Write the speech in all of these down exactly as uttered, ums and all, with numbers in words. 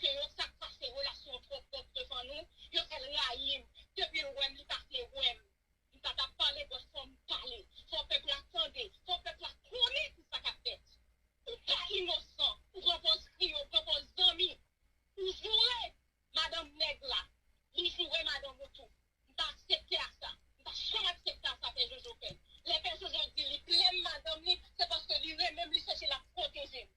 ke yo, sa k pase, relasyon twòp twòp devan nou, yo fè l rayi m. Depi l wè m, li pa vle wè m. M pa t ap pale, but fò m pale. Fò pèp la tande. Fò pèp la konnen ki sa k ap fèt. Ou pa inosan. Ou pran pòz kriye, ou pran pòz zanmi. Ou joure madanm nèg la. Li joure madanm ou tou. M pa aksepte a sa. M pa janm aksepte a sa, Pè Jojo fè. Lè Pè Jojo di li plenn madanm li, se paske li renmen m, li chèche l ap pwoteje m.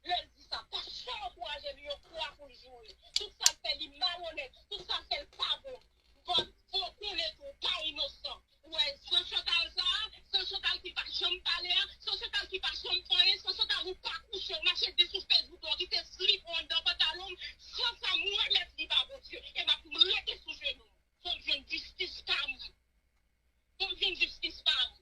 Lè l di sa, pa janm ankouraje li yon fwa pou l joure. Tout sa l fè, li malonèt. Tout sa l fè, l pa bon. But fò w konnen tou, ou pa inosan. Ou wè, san Chantal sa a, san Chantal ki pa janm pale a, san Chantal ki pa janm fè anyen, san Chantal ou pa kouche, ou mache di sou Facebook la, ou kite slip ou anndan pantalon m, san sa m remèt li ba Bondye. E m ap rete sou jenou m. Fò m jwenn jistis pa m. Fò m jwenn jistis pa m.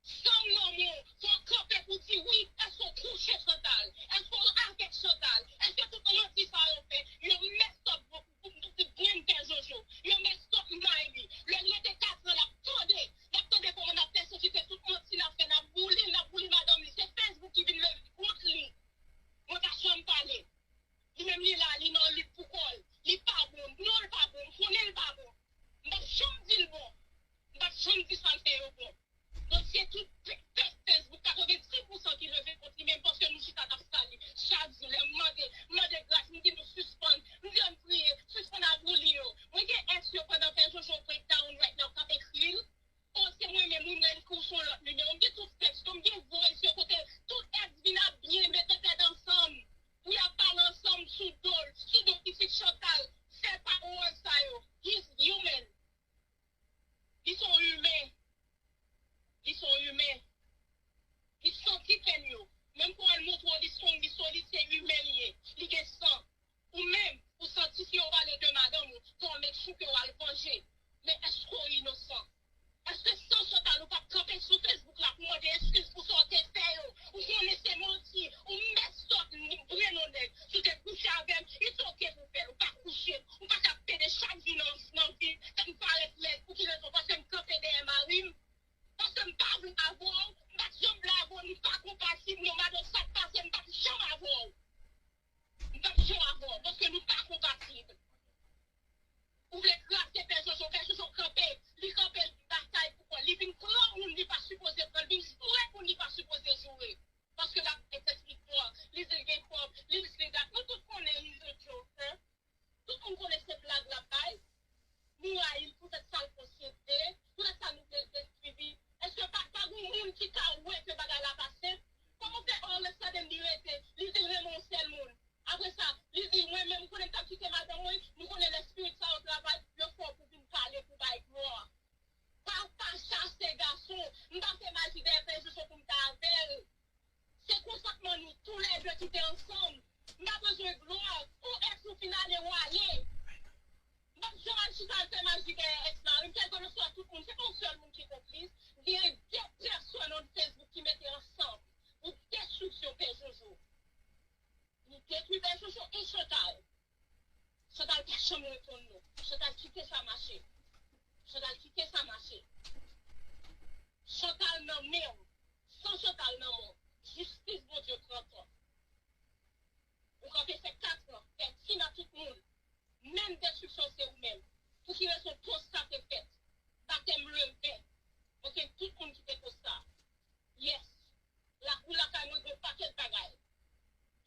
San m nan men w, fò w kanpe pou w di wi, èske w kouche Chantal? Èske w avèk Chantal? Èske tout manti sa yo fè? Yo mess up pou, pou, pou, pou grenn Pè Jojo. Yo mess up may li. Lè l rete katran, l ap tande. L ap tande kòman n ap pèsekite tout manti n ap fè, n ap boule, n ap boule madanm li. Se Facebook ki vin leve kont li. Mwen pa janm pale. Li menm li la, li nan lit pou kò l. Li pa bon. Non, l pa bon. M konnen l pa bon. M p ap janm di l bon. M p ap janm di sa l fè yo bon. Dosye tout pe-, pe-, Facebook, katrevendiz pousan ki leve kont li menm paske nou chita n ap sal li. Chak jou, lè m mande, m mande gras, m di nou sispann, m di ann priye, sispann ap boule yo. Mwen gen ex yo pandan Pè Jojo breakdown right now k ap ekri l. Oh, se mwen menm, wi, m nan ekri w sou lòt nimewo. M gen tout tèks yo, m gen voice yo kote tout ex vin ap byen mete tèt ansanm. Pou y ap pale ansanm sou do l, sou do pitit Chantal. Fè pawòl sa yo. He's human. Li se yon imen. Li se yon imen. Li santi pèn yo. Menm pou al montre w li se yon, li solid, se imen li ye. Li gen san. Ou menm, ou santi si yo pale de madanm ou, fò w make sure ke w al vanje. Men èske w inosan? Èske san Chantal ou p ap kanpe sou Facebook la pou mande eskiz pou sa w te fè yo? Ou konnen se manti, ou mess up, m bre non nèg. Si w te kouche avè m, it's ok pou w fè l, ou pa kouche, ou pa ka pede chak jou nan, nan vi, fè m parèt lèd, pou ki rezon? Paske m kanpe dèyè mari m? Paske m pa vle avè w, m pa t janm vle avè w, nou pa konpatib, non, madanm, sa k pase, m pa t janm avè w. M p ap janm avè w, paske nou pa konpatib. Ou vle kraze Pè Jojo, Pè Jojo kanpe, li kanpe, li batay pou kò l, li vin pran moun li pa sipoze pran, li vin joure moun li pa sipoze joure. Paske l ap bay tèt li pran, li di l gen kòb, li di l dat. Nou tout konnen he's a joker. Tout moun konnen se blag l ap bay. Nou rayi l poutèt sa l posede, poutèt sa nou vle detwi li. Èske pa, pa gen moun ki ka wè ke bagay la pa senp? Kòman fè all of a sudden li rete, li di l renmen yon sèl moun? Apre sa, li di, mwen menm, m konnen m t ap kite madanm mwen, nou konnen lè spirit sa yo travay, yo fè w pou vin pale, pou bay glwa. Pa, pa chase gason, m pa fè maji dèyè Pè Jojo pou m ta avè l. Se konsantman nou toulède ki te ansanm. M pa bezwen glwa. Ou ex ou fin ale, ou ale. M p ap janm al chita al fè maji dèyè ex mari m, kèlkeswa tout moun. Se pa yon sèl moun ki konplis. Gen de pèsòn on Facebook ki mete ansanm pou destriksyon Pè Jojo. Nou detwi Pè Jojo e Chantal. Chantal pa janm reponn nou. Chantal kite sa mache. Chantal kite sa mache. Chantal nan men w. San Chantal nan men w. Jistis Bondye pran tan. Ou kanpe fè katran, fè tim a tout moun. Menm destriksyon se ou menm. Pou ki rezon pòs sa te fèt? Batèm leve. Mwen se tout moun ki te pòs sa. Yes. Lakou lakay mwen gen yon pakèt bagay.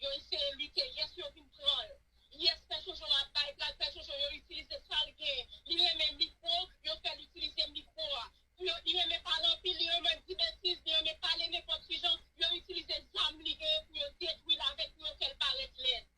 Yo eseye lite, yes, yo vin pran l. Yes, Pè Jojo ap bay blag, Pè Jojo, yo itilize sa l gen. Li renmen mikwo, yo fè l itilize mikwo a. Pou yo, li renmen pale anpil, li renmen di betiz, li renmen pale nenpòt ki jan, yo itilize zam li genyen pou yo detwi l avèk, pou yo fè l parèt lèd.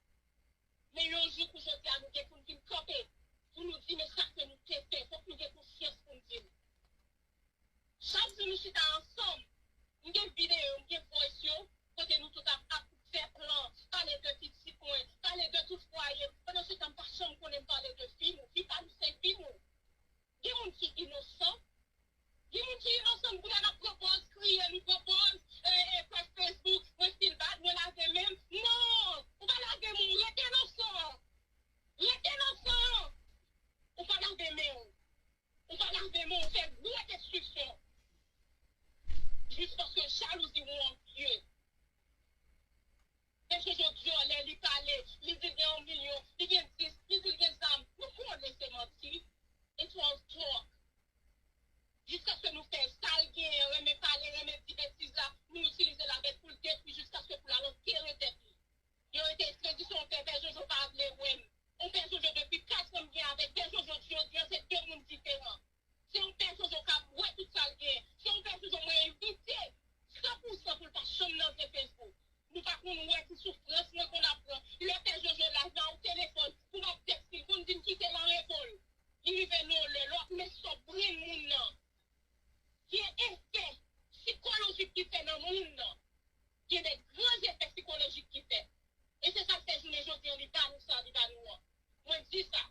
li ba nou an. Mwen di sa.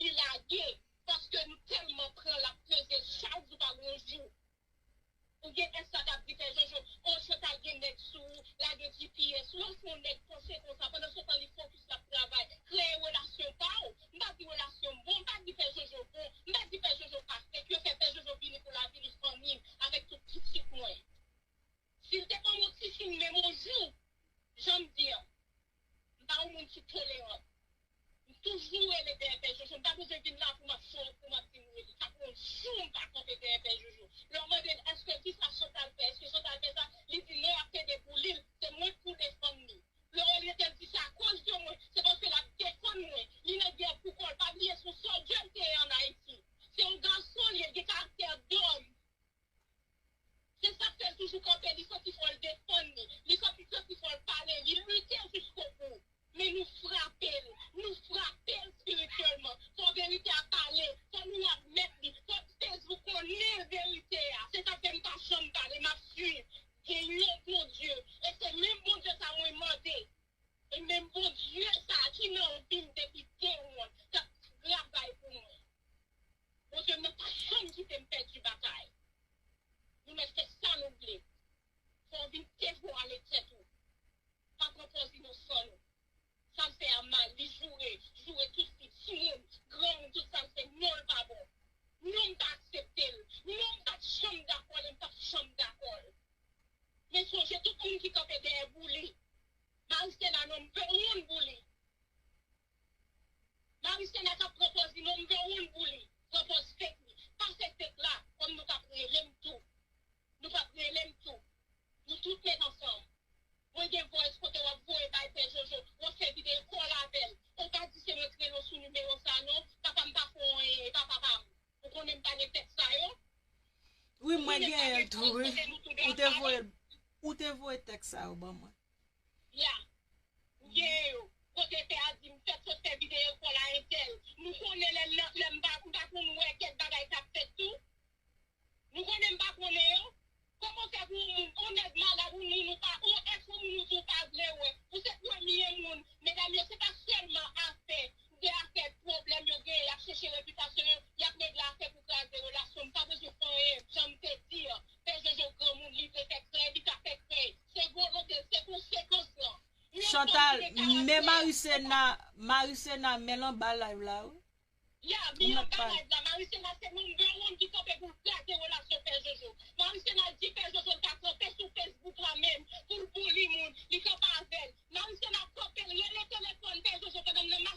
Li lage, paske nou tèlman pran l ap peze l chak jou pa gon jou. Ou gen ès la k ap di Pè Jojo, o Chantal gen nèg sou ou, lage G P S ou, lòske yon nèg panse konsa, pandan se tan li fokis l ap travay, kreye relasyon pa w. M pa di relasyon bon, m pa di Pè Jojo bon, m pa di Pè Jojo pa fake, yo fè Pè Jojo vini pou l ap vini fanmi m avèk tout pitit mwen. Si l te ban m yon ti siy menm yon jou, jan m di an, m pa yon moun ki toleran. M toujou rele dèyè Pè Jojo. M pa bezwen vin la pou m ap fon, pou m ap di m rele. Sa pou yon jou m pa kanpe dèyè Pè Jojo. Lè w mande l, èske kisa Chantal fè? Èske Chantal fè sa? Li di non, y ap plede pou li. Se mwen k pou defann li. Lè w rele l di se akoz de mwen, se paske l ap defann mwen. Li nan gè pou kò l. Pa bliye se yon sòlda l te ye ann Ayiti. Se yon gason li ye, l gen karaktè dòm. Se sa k fè l toujou kanpe, li santi fò l defann li, li santi, santi fò l pale, li lite jiskobou. Men nou frape l, nou frape l espirityèlman. Fò verite a pale, fò nou admèt li, fò Facebook konnen verite a. Se sa k fè m pa janm pale, m ap swiv. Gen yon Bondye, e se menm Bondye sa mwen mande. E menm Bondye sa ki nan vi m depi day one, k ap travay pou mwen. Bondye m nan pa janm kite m pèdi batay. Nou mèt fè sa nou vle. Fò w vin devwale tèt ou. Pa pran pòz inosan nou. Sa l fè a mal, li joure, joure tout fi, timoun, granmoun, tout sa l fè, non l pa bon. Non m pa aksepte l. Non m pa t janm dakò l e m p ap janm dakò l. Men sonje tout moun ki kanpe dèyè Bouli. Marisena non m vle woun Bouli. Marisena k ap pran pòz li non m vle woun Bouli. Pran pòz fake li. Pase fake la, kòm nou p ap rele m tou. Nou p ap rele m tou. Nou tout met ansanm. Mwen gen voice kote w ap voye bay Pè Jojo, w ap fè videyo kòl avè l. Ou pa di se mwen k rele w sou nimewo sa non, papa m pa fè w anyen, e pa papa m. Ou konnen m pa gen tèks sa yo. Wi, mwen genyen l tou, wi. Ou te voye, ou te voye tèks sa yo ban mwen. Ya. Ou genyen yo. Kote pè a di m fèk sot fè videyo kòl a entèl. Nou konnen lè, lè, lè m pa, m pa konn wè kèk bagay k ap fèt tou. Nou konnen m pa konnen yo. Kòman fè pou yon moun, yon nèg malad, yon moun ou pa, yon èks, yon moun ou di w pa vle wè? Ou se premye moun. Medam yo, se pa sèlman afè, de afè pwoblèm yo genyen, y ap chèche repitasyon yo, y ap regle afè pou kraze relasyon. M pa bezwen fè anyen, jan m te di an. Pè Jojo granmoun, li vle fè krèy, li ka fè krèy. Se volonte l, se konsekans lan. Yon fanm Chantal, ki te men karakte, Marisena, Marisena, men l anba live la, wi. Ya, men anba live la, Marisena se number one ki kanpe pou l kraze relasyon Pè Jojo. Marisena di Pè Jojo l ka kanpe sou Facebook la menm pou l bouli moun, li kanpe avè l. Marisena kanpe l rele telefòn Pè Jojo pandan m nan